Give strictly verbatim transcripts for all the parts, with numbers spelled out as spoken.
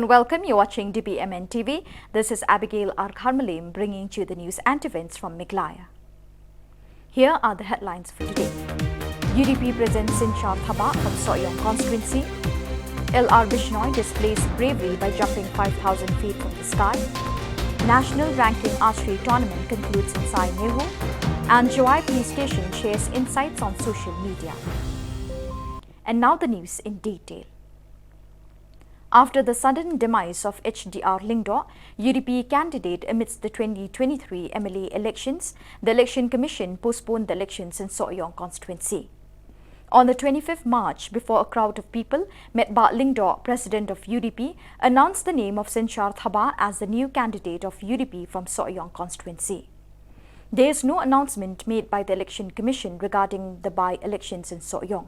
Welcome, you're watching D B M N T V. This is Abigail R Kharmalim bringing to you the news and events from Meghalaya. Here are the headlines for today. U D P presents Synshar Thabah from Sohiong constituency. L R Bishnoi displays bravery by jumping five thousand feet from the sky. National ranking archery tournament concludes in Sai Nehu. And Jowai Police Station shares insights on social media. And now the news in detail. After the sudden demise of H D R Lyngdoh, U D P candidate amidst the twenty twenty-three M L A elections, the Election Commission postponed the elections in Sohiong constituency. On the twenty-fifth March, before a crowd of people, Metbah Lyngdoh, president of U D P, announced the name of Synshar Thabah as the new candidate of U D P from Sohiong constituency. There is no announcement made by the Election Commission regarding the by-elections in Sohiong.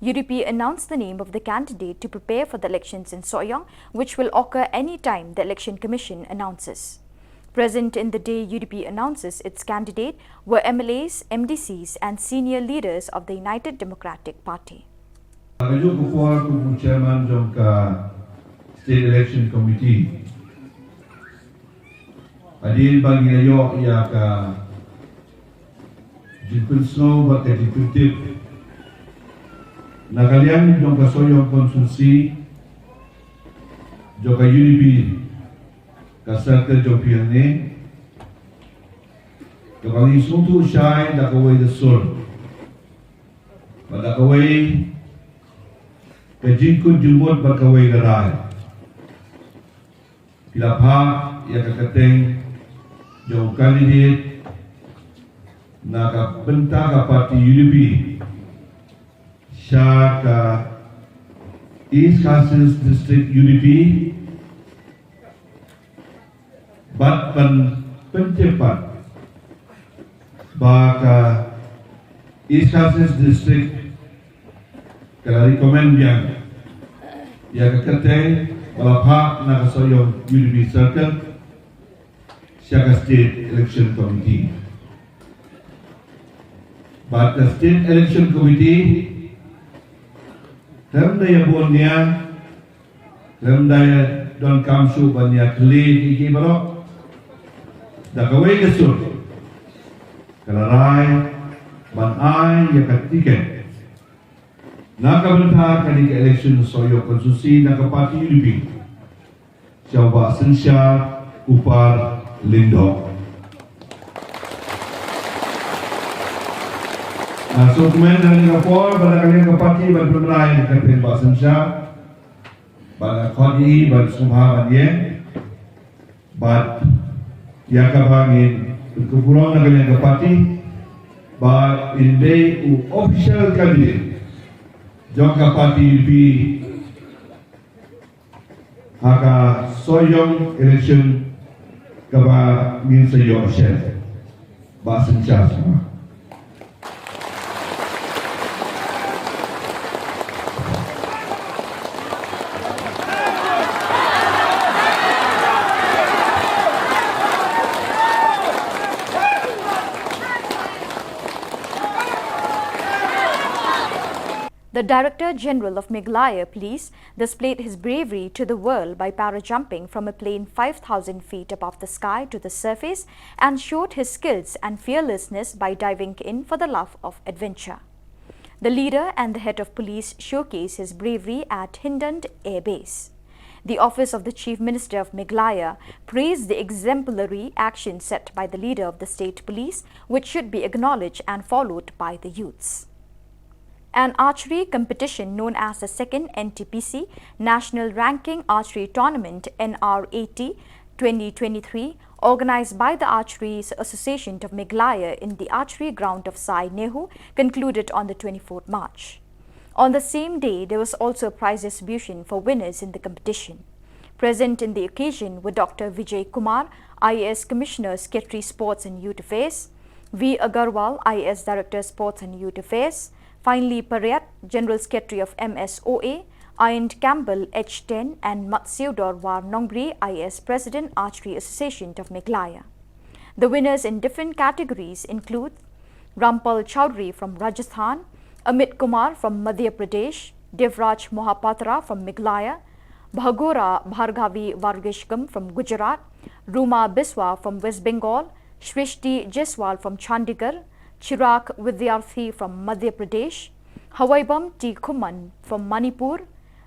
U D P announced the name of the candidate to prepare for the elections in Sohiong, which will occur any time the Election Commission announces. Present in the day U D P announces its candidate were M L As, M D Cs, and senior leaders of the United Democratic Party. Ka juk ka por kum u chairman jong ka State Election Committee. Hadien ba ngi la ïoh ïa ka jingpynsngew bad ka jingpyntip na ka liang jong ka Sohiong constituency jong ka U D P, ka circle jong phi hangne, to ka ngi sngewthuh shai da kawei ka sur bad da kawei ka jingkut jingmut bad kawei ka rai. Phi la phah ïa ka kyrteng jong u candidate na ka bynta ka party U D P sha ka East Khasi Hills District U D P bad ban pyntip pat ba ka East Khasi Hills District ka la recommend biang ïa ka kyrteng ba la phah na ka Sohiong U D P Circle sha ka State Election Committee. Bad ka State Election Committee khlem da ïa bun nia, khlem da ïa donkam shuh ban ïa khlieh ki ki baroh, da kawei ka sur ka la rai ban ai ïa ka tiket na ka bynta kane ka election Sohiong constituency na ka party U D P sha u Bah Synshar Kupar Lyngdoh. Nga sngewkmen ha kane ka por bad ha kane ka party ban pynbna ïa ka kyrteng Bah Synshar bad nga khot ïa i ban sngewbha ban ïeng bad ïa kaba ngin pynkup burom na ka liang ka party ba in dei u official candidate jong ka party U D P ha ka Sohiong election kaba ngin sa ïoh shen. Bah Synshar sngewbha. The Director General of Meghalaya Police displayed his bravery to the world by parajumping from a plane five thousand feet above the sky to the surface and showed his skills and fearlessness by diving in for the love of adventure. The leader and the head of police showcased his bravery at Hindon Air Base. The Office of the Chief Minister of Meghalaya praised the exemplary action set by the leader of the state police, which should be acknowledged and followed by the youths. An archery competition known as the second N T P C National Ranking Archery Tournament, N R A T twenty twenty-three, organized by the Archery Association of Meghalaya in the archery ground of Sai Nehu, concluded on the twenty-fourth March. On the same day, there was also a prize distribution for winners in the competition. Present in the occasion were Doctor Vijay Kumar, I A S Commissioner, Secretary, Sports and Youth Affairs, V Agarwal, I A S Director, Sports and Youth Affairs, Finely Pariat, General Secretary of M S O A, Ian Campbell, H ten, and Matsiodor War Nongbri, I A S President, Archery Association of Meghalaya. The winners in different categories include Rampal Chowdhury from Rajasthan, Amit Kumar from Madhya Pradesh, Devraj Mohapatra from Meghalaya, Bhagura Bhargavi Varghese Shyam from Gujarat, Ruma Biswa from West Bengal, Shrishti Jaiswal from Chandigarh, Chirag Vidyarthi from Madhya Pradesh, Hawaibam T Khuman from Manipur,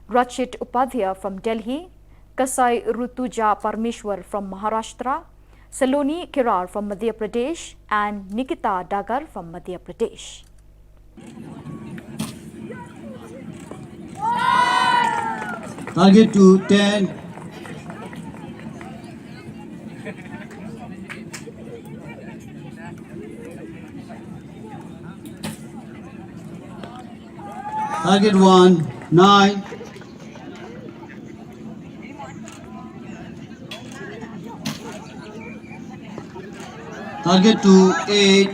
Rachit Upadhyay from Delhi, Kasai Rutuja Parmeshwar from Maharashtra, Saloni Kirar from Madhya Pradesh, and Nikita Dagar from Madhya Pradesh. Target two, ten. Target one, nine. Target two, eight.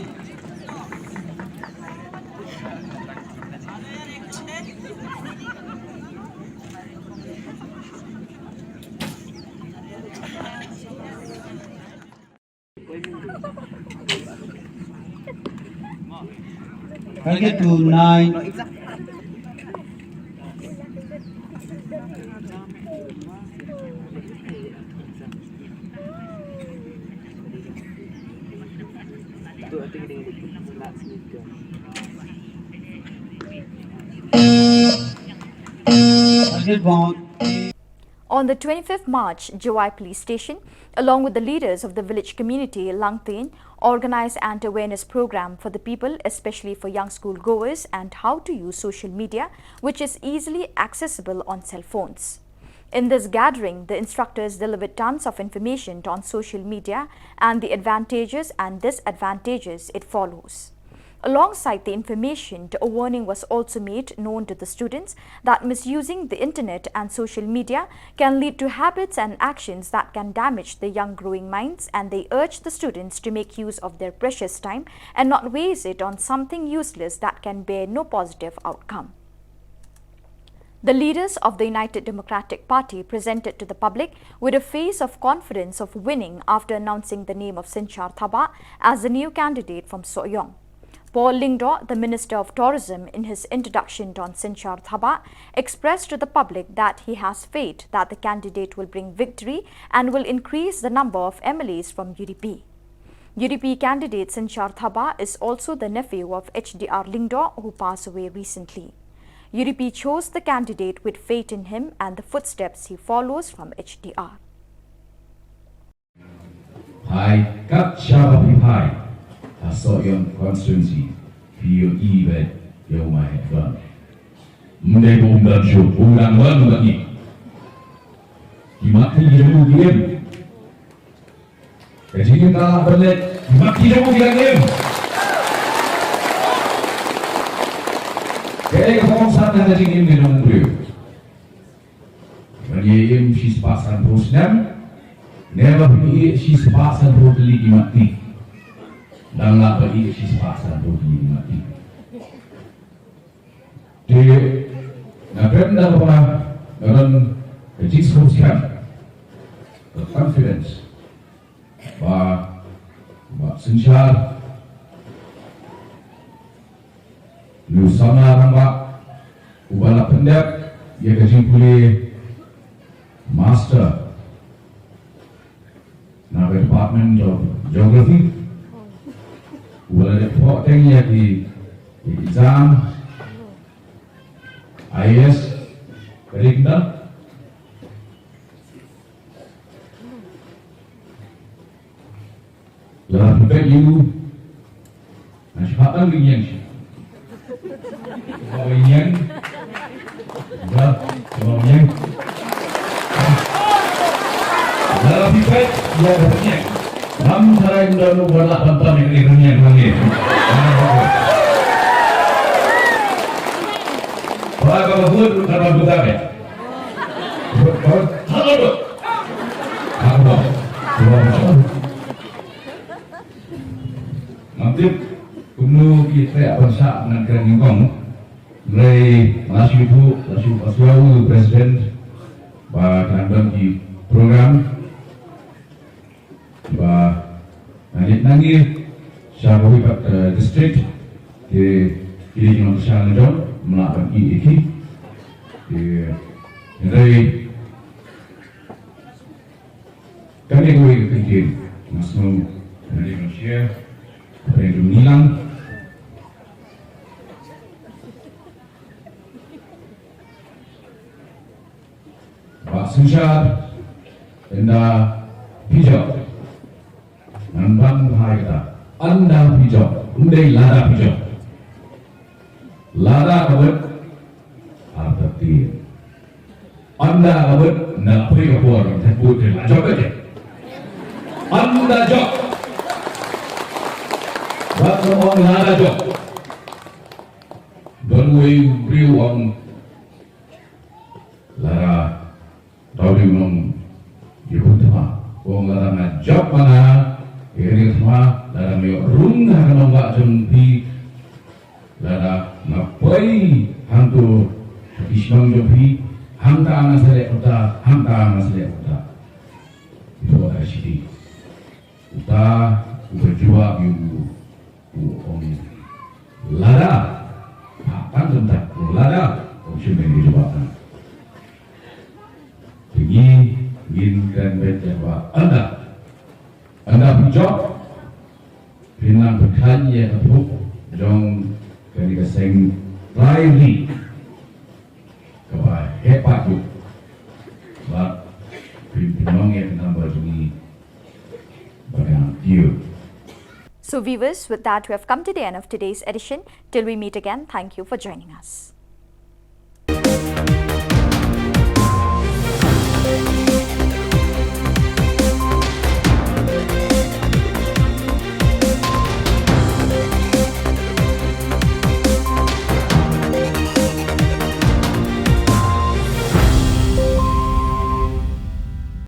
Target two, nine. Target one. On the twenty-fifth March, Jowai Police Station, along with the leaders of the village community, Langtien, organized an awareness program for the people, especially for young school goers, and how to use social media, which is easily accessible on cell phones. In this gathering, the instructors delivered tons of information on social media and the advantages and disadvantages it follows. Alongside the information, a warning was also made known to the students that misusing the internet and social media can lead to habits and actions that can damage the young growing minds, and they urge the students to make use of their precious time and not waste it on something useless that can bear no positive outcome. The leaders of the United Democratic Party presented to the public with a face of confidence of winning after announcing the name of Synshar Thabah as the new candidate from Sohiong. Paul Lyngdoh, the Minister of Tourism, in his introduction on Synshar Thabah, expressed to the public that he has faith that the candidate will bring victory and will increase the number of M L As from U D P. U D P candidate Synshar Thabah is also the nephew of H D R Lyngdoh, who passed away recently. U D P chose the candidate with faith in him and the footsteps he follows from H D R. Hai, kat shaba phi phai ha Sohiong constituency, phi ïohi bad ïa u Mai Hepburn. Ym dei ba um dang shuh, um dang wan ba ki. Ki mat ki jong u ki im. Ka jingim ka la ban leit, ki mat ki jong u ki dang im. Kaei ka kongsan ka jingim ka jong u briew? Ban ïa im shispah sanphew snem, ne ba phi ïa shispah sanphew tylli ki mat ki. Dang lah ba ïa shispah sanphew tylli ki mat ki. Te nga kren da kaba nga don ka jingsngewsih, ka confidence ba, ba Synshar New Samla Rangbah uba la pyndep ïa ka jingpule master na ka Department of Geography, uba la dep thoh teng ïa ki, ki exam I A S, ka dei kumta. Lada phi peit ïa u, nga shu hap tang ïeng. Ba ïeng. Ba, ba ïeng. Lada phi peit ïa ka pynïeng. Ngam tharai ym don uba lah ban ton ïa ka pynïeng hangne. Ba ka ba bud ka ba bud ka. Bud, bud. Halo, bud. Ngam tip kumno ki trei ban shah ngan kren nyngkong. Hynrei nga la shu ïathuh, la shu, la shu ïathuh u president ba kan don ki program ba ngan leit nangne sha kawei pat, eh, district. Te ki dei ki nongkyrshan la jong, ym lah ban ïeh ïa ki. Te hynrei Nga sngew, nga dei ban share, kane ka jingïalang. Ba synshar, ynda phi jop. Ngan ban bha ïa kata. Ynda phi jop, ym dei lada phi jop. Lada ka bit, artatien. Ynda ka bit, ynda la poi ka por, te put te la jop te. Ynda jop. Wat ong lada jop. Don wei briew ong lada Tau dei u nong ïa u thma. Ong lada nga jop ma nga ïa kane ka thma, lada nga ïoh rung ha ka nongbah jong phi, lada nga poi hangto ha ki shnong jong phi, hangta nga sa leh kumta, hangta nga sa leh kumta. Ito ka shiti. Uta uba jubab ïa u, u ong lada. Ha, tang kumta, u ong lada. Ong shim ïa u jubab na. Te ngi ngin kren beit ïa kaba ynda. Ynda phi jop, phin nang pyrkhat ïa ka puk jong kane ka seng trai ri. Kaba heh pat ruh. Bad phin pynlong ïa ka number jong ngi ba dang kiew. So viewers, with that we have come to the end of today's edition. Till we meet again, thank you for joining us.